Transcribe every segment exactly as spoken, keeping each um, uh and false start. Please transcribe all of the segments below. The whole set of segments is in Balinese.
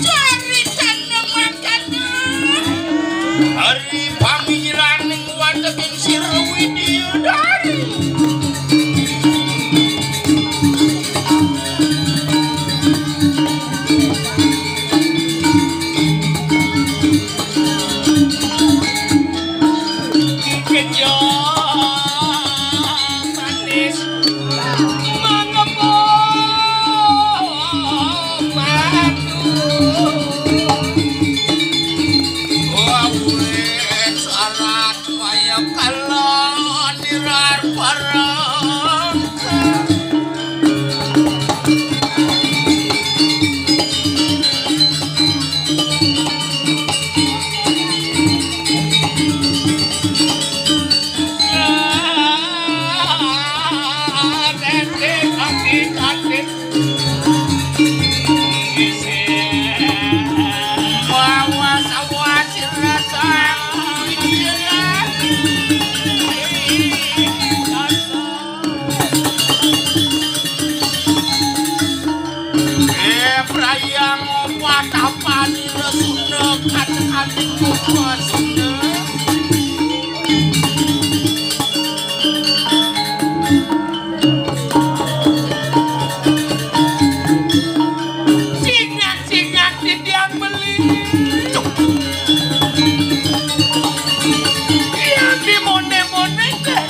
Caritané mangkana. Ari pamingiraning wateking sira Widya Dari. Kejam manis. Mangepung madu. Wawit sarat wayah kala nirar parang. Eh, prayang opah tapani resuna kacekaning kupa sunda. Cingak-cingak titiang beli. Yang dimone-mone teh.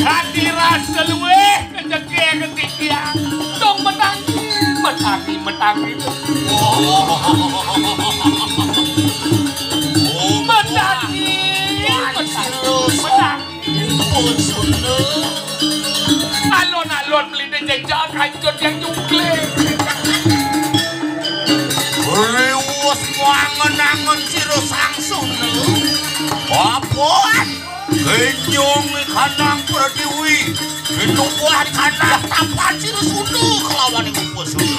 Hati rasa luweh kejege titiang. Tong metangi, metangi, metangi. Oh. Metangi, metangi, metangi. Pun Sunda. Alon-alon beliné jejak, hancur yang nyungkling. Riwes mangen-angen sira Sang Sunda. Apaan? Kenyong kanang Pratiwi. Minuwah kanang tapan sira Sunda kelawan Upa Sunda.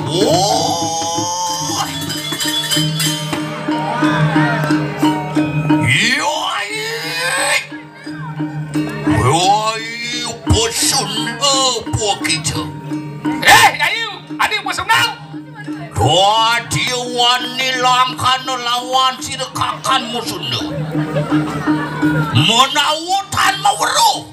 Oh. Iya, iya. Woi, Upa Sunda, Upa Kija. Eh, ayo, adi Upa Sunda. Dadi wani langkana lawan sira kakan Upa Sunda. Menawa tan maweruh.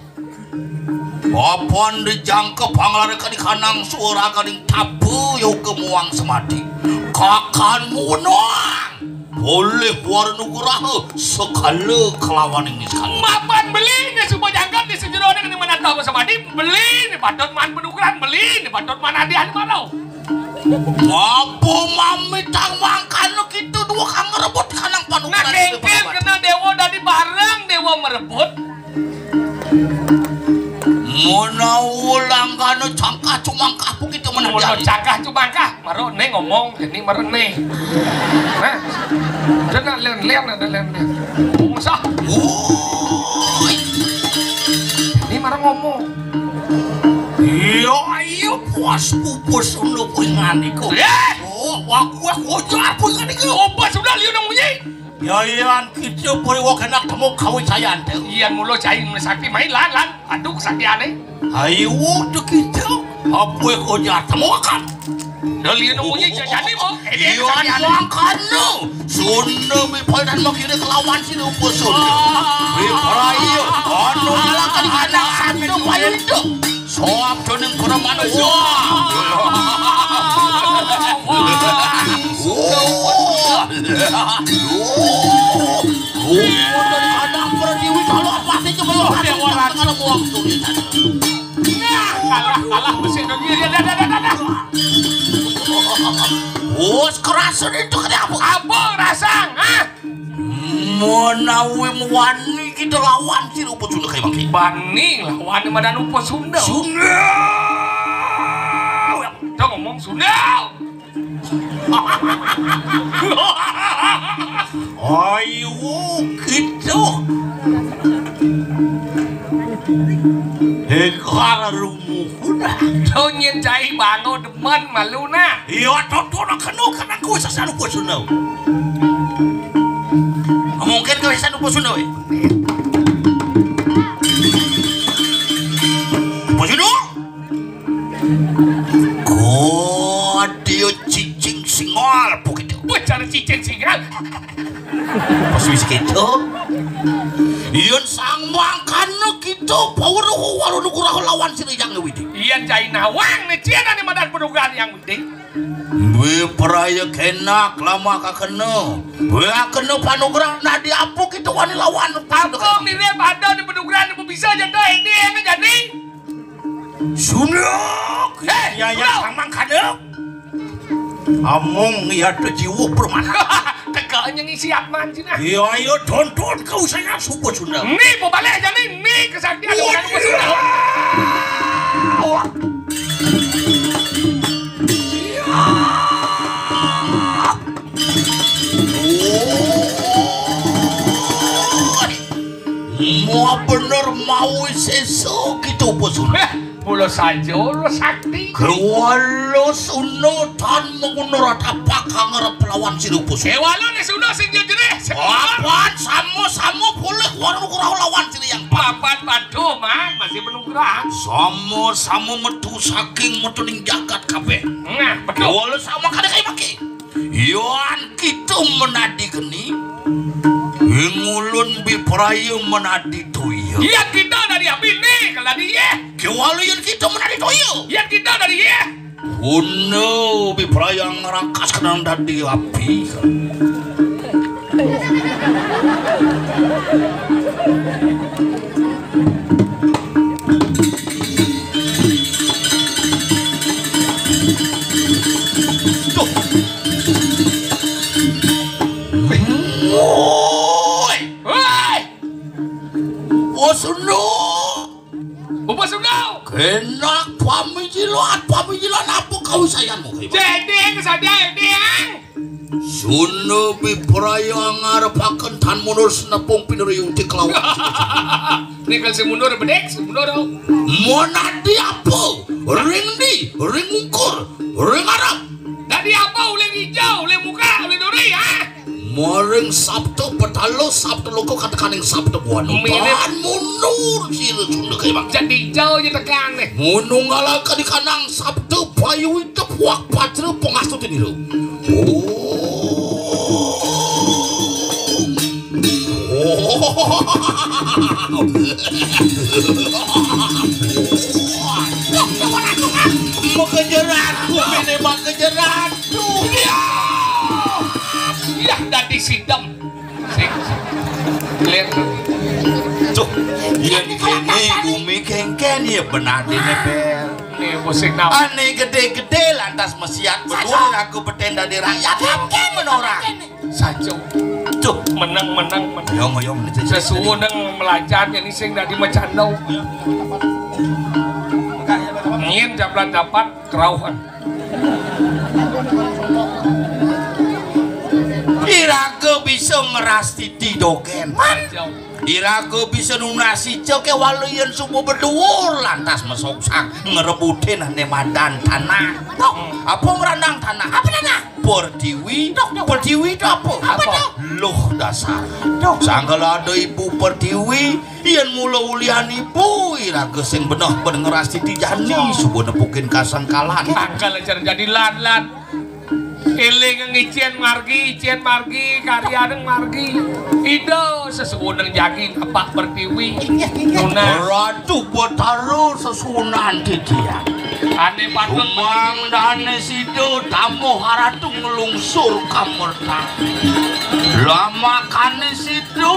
Papan dijangka panglarekaning kanang suaraganing tabu yoga muang semati. Kakanmu wenang. Boleh wara nugraha sekala kelawaning niskala. Mapan beliné suba jangkep di sejeroning ning menata apa semadi, beliné patut maan penugrahan, beliné patut maan hadiah maro. Apa mamitang mangkana kita dua kang ngrebut kanang panugrahan. Nah, kéngkén kena déwa dadi bareng déwa merebut. Menawa langgana cangkah cumangkah begitu menang. Menawa cangkah cumangkah, mara né ngomong, jani mara né. Nah, ada nak lén-lén, ada lén-lén. Ngomong sah. Woi. Ini mara ngomong. Iya, iya, puas pupus ulu puingan iku. Ya. Oh, wah, wah, kojar puingan iku. Apa sudah liu nang munyi? Ya, yan kita beri wong enak temu kawicayan, Téh. Iya, mula cai sakti main, lan, lan. Aduh, kesaktiané. Ayo, tuh kita. Apa yang kau jahat temu kan? Dah liu nang munyi, jajani, mau. Eh, dia Iwan kesaktiané. Mangkana. Sunda mipal dan makira kelawan sini upa Sunda. Ah. Mipraya. Anu ngalakan anak satu payu itu. Soap dening preman. Wah. Wah. Wah. Wah. Wah. Dari kandang pertiwi kalau pasti coba. Wah, dia orang. Kalau buang tuh. Nah, kalah, kalah mesin dunia. Dia, dia, dia, dia, dia, dia. Wah, kerasa itu kenapa? Apa rasa? Hah? Menawi wani kita lawan si Upa Sunda kayak mangke. Bani lawan madan Upa Sunda. Sunda. Kita ngomong Sunda. Ayo kita. Hekar rumuh. Udah. Lo nyen cai bango demen malu nah. Iya, tonton kena kena ku sesanu ku Sunda. Mungkin ku sesanu ku Sunda, weh. Ku Sunda. Kok dia cicing singal begitu. Wah, cara cicing singal. Pas wis gitu. Yén sang mangkana kita, power waru nugraha lawan Sri Hyang Widi. Iya, cai nawang né, cian ané madan panugrahan Hyang Widi. Wé praya kénak lama kakena. Wé akena panugrahan nadi apa kita wani lawan. Apa mirip ada di panugrahan apa bisa jatuh ini yang jadi? Sunduk. Eh, ya, ya, Sunduk. Samang kaduk. Amung ya ada jiwa permana. Tegaknya ngisi apaan sih, nah? Iya, ayo, tonton kau saya suku Sunduk. Nih, mau balik aja nih. Nih, kesaktian orang suku Sunduk. Wah. Iya. Woi. Mau bener mau sesuk gitu, Bos. Eh, mula saja, mula sakti. Kewala Sunduk tan mengguno rata pakang ngarep lawan si Rupus. Kewala né Sunduk sing jejereh. Apan sama-sama boleh warung kurang lawan sini yang papan padu, man, masih menunggu. Sama-sama metu saking metuning jagat kabeh. Nah, betul. Kewala sama kada kayak maki. Yén kita menadi geni, ing ulun bipraya menadi toya. Yén kita dari api nih, kalau di yé. Kewala yén kita menadi toya. Yén kita dari yé. Guna bipraya ngerakas kenang dadi api. Duh. Woi. Woi. Wah, Sunduk. Apa Sunduk? Kenak pamijilan, pamijilan apa kau sayangmu? Jadi, kesadar, Diang. Sunda bipraya ngarepaken tan mundur senepung pinuriyung ti kelawan. Nek sing mundur bedek, sing mundur. Monadi apa? Ring ndi? Ring ungkur, ring arep. Dadi apa? Uling ijo, uling muka, uling duri, ha? Maring Sabtu Petala, Sabtu Loka katekaning Sabtu Buana. Mirip. Tan mundur sira Sunda kaya mangke. Jadi ijo aja tekan nih. Munung ngalaka di kanang Sabtu payu itu puak patra pangastuti nira. Oh. Makejerat, kumine makejerat. Duh, ya. Ya, dadi sidem. Sing, sing. Lihat. Tuh, yen kene gumi kengken ya benadine, Bel. Nih, musik naon? Ane gede-gede lantas mesiat betul aku beten dadi rakyat. Kengken menorang. Saja. Tuh, menang, menang, menang. Yo, yo, menang. Sesuwun nang melajar, yen sing dadi macando. Nyin japlan dapat kerauhan. Iraga bisa ngerastiti dogen. Saja. Iraga bisa nunas ica kewala yen suba beduur lantas mesoksak ngrebutin ane madan tanah. Tok, apa ngrandang tanah? Apa tanah? Pertiwi. Tok, tok. Pertiwi itu apa? Apa? Apa? Luh dasar. Tok. Sangkal ada ibu pertiwi, yen mula ulian ibu, iraga sing beneh ben ngerastiti jani, suba nepukin kasangkalan. Sangkal ajar jadi lan-lan. Eling ngicen margi, icen margi, karyaneng margi. Ida sesuwuneng jagi napak pertiwi. Inggih, inggih. Nunas. Ratu Betara sesuwunan titian. Ane patut. Kumangdane sida tamuh aratu nglungsur kamerta. Lamakane sida.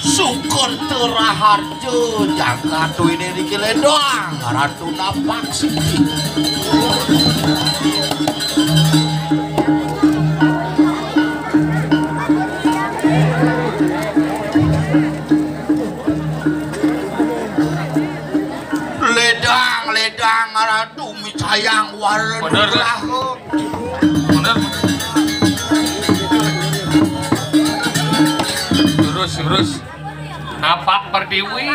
Sukerta Raharja jagat wine niki ledang Ratu Napak Siti. Ledang, ledang Ratu micayang warna. Bener. Bener. Terus, terus. Napak pertiwi.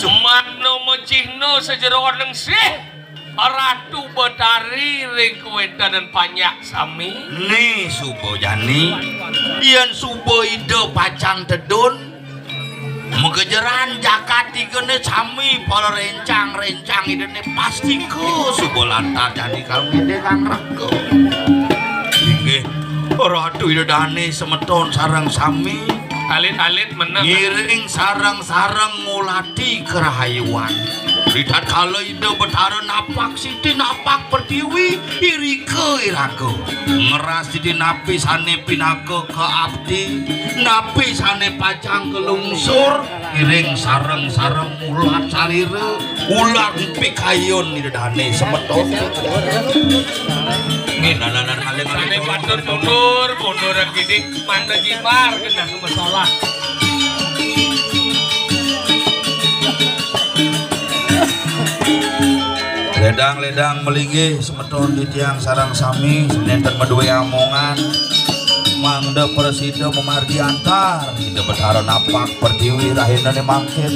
Cuman no mecihno sejero ordengsih. Ratu Betari ring kawéntenan panjak sami. Né suba jani, yén suba Ida pacang tedun, magejeran jagat tigané sami para réncang-réncang Idané pastika suba lantar jani kami dé kang raka. Inggih, Ratu Ida Dané semeton sareng sami. Alit-alit meneng. Ngiring sareng-sareng ngulati karahayuan. Ritatkala Ida Betara napak siti, napak pertiwi, irika iraga. Ngrastiti napi sané pinaka kaapti, napi sané pacang kalungsur, ngiring sareng-sareng mulat salira, ulah pikayun Ida Dané semeton. Nggih, nah, nah, nah, alit-alit. Sané patut mundur, mundur kidik, mangda jimbar genah masalah. Ledang-ledang malinggih semeton titiang sareng sami, nénten madué amongan. Mangda prasida mamargi antar, Ida Betara napak pertiwi rahinané mangkin.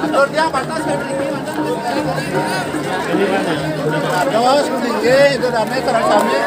Atur dia, batas, ini mana? Terus, kuning, itu damai, terus kami.